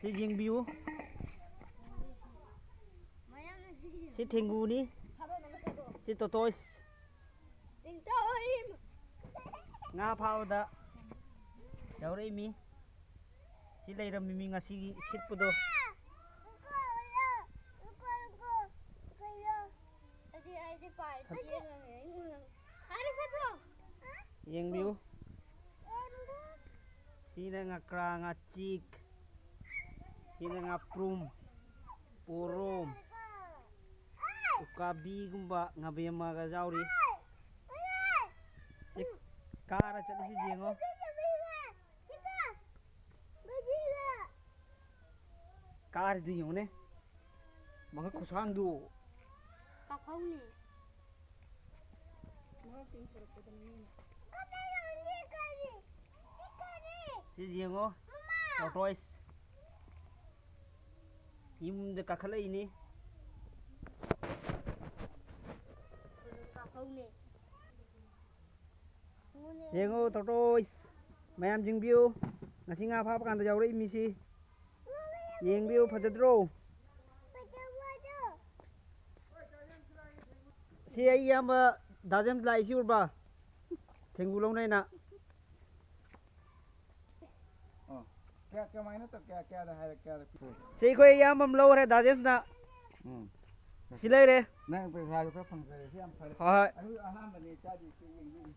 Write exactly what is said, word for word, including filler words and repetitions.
ꯁꯤ ꯌꯦꯡꯕꯤꯌꯨ꯫ ꯃꯌꯥꯝ ꯁꯤ ꯊꯦꯡꯒꯨꯅꯤ꯫ ꯁꯤ ꯇꯣꯇꯣꯏꯁ꯫ ꯇꯤꯡꯇꯣꯏ꯫ ꯉꯥ ꯐꯥꯕꯗ ꯌꯥꯎꯔꯛꯏꯃꯤ꯫ ꯁꯤ ꯂꯩꯔꯝꯃꯤꯃꯤ ꯉꯁꯤꯒꯤ ꯁꯤꯠꯄꯗꯣ꯫ ꯑꯗꯨꯗꯤ ꯑꯩꯗꯤ ꯄꯥꯏ ꯌꯦꯡꯉꯒꯦ꯫ ꯑꯩ ꯉꯝꯃꯦ꯫ ꯌꯦꯡꯕꯤꯌꯨ꯫ ꯁꯤꯅ ꯉꯀ꯭ꯔꯥ, ꯉꯥꯆꯤꯛ꯫ ꯁꯤꯅ ꯉꯥꯄ꯭ꯔꯨꯝ, ꯄꯣꯔꯣꯝ, ꯎꯀꯥꯕꯤꯒꯨꯝꯕ, ꯉꯥꯕꯦꯝꯃꯒ ꯌꯥꯎꯔꯤ꯫ ꯁꯤ ꯀꯥꯔ ꯆꯠꯂꯤꯁꯤ ꯌꯦꯡꯉꯣ꯫ ꯀꯥꯔꯤꯗꯨ ꯌꯦꯡꯉꯨꯅꯦ꯫ ꯃꯈꯨꯠ ꯈꯨꯁꯥꯡꯗꯨ꯫ ꯀꯥꯐꯧꯅꯦ꯫ ꯁꯤ ꯌꯦꯡꯉꯣ꯫ ꯇꯣꯔꯇꯣꯏꯁ꯫ ꯌꯨꯝꯗ ꯀꯥꯈꯠꯂꯛꯏꯅꯤ꯫ ꯀꯥꯐꯧꯅꯦ꯫ ꯌꯦꯡꯉꯣ, ꯇꯣꯔꯇꯣꯏꯁ꯫ ꯃꯌꯥꯝ ꯌꯦꯡꯕꯤꯌꯨ꯫ ꯉꯁꯤ ꯉꯥ ꯐꯥꯕ ꯀꯥꯟꯗ ꯌꯥꯎꯔꯛꯏ ꯃꯤꯁꯤ꯫ ꯌꯦꯡꯕꯤꯌꯨ, ꯐꯖꯗ꯭ꯔꯣ? ꯁꯤ ꯑꯩ ꯏꯌꯥꯝꯕ ꯗꯥ ꯖꯦꯝꯁ ꯂꯥꯛꯏꯁꯤ ꯎꯔꯕ? ꯊꯦꯡꯒꯨ ꯂꯧꯅꯩꯅ꯫ ꯑꯣ꯫ ꯀꯌꯥ, ꯀꯃꯥꯏꯅ ꯇꯧ-, ꯀꯌꯥ, ꯀꯌꯥꯗ ꯍꯥꯏꯔꯛ-, ꯀꯌꯥꯗ ꯄꯤꯊꯣꯛ-? ꯁꯤ ꯑꯩꯈꯣꯏ ꯏꯌꯥꯝꯕ ꯑꯃ ꯂꯧꯔꯦ, ꯗꯥ ꯖꯦꯝꯁꯅ꯫ ꯎꯝ꯫ ꯁꯤ ꯂꯩꯔꯦ꯫ ꯅꯪ ꯄꯩꯁꯥꯁꯨ ꯈꯔ ꯐꯪꯖꯔꯦ꯫ ꯁꯤ ꯌꯥꯝ ꯐꯔꯦ꯫ ꯍꯣꯏ, ꯍꯣꯏ꯫ ꯑꯗꯨ ꯑꯍꯥꯟꯕꯅꯦ ꯆꯥꯗꯣꯏꯁꯦ, ꯌꯦꯡꯗꯣꯏꯅꯤ꯫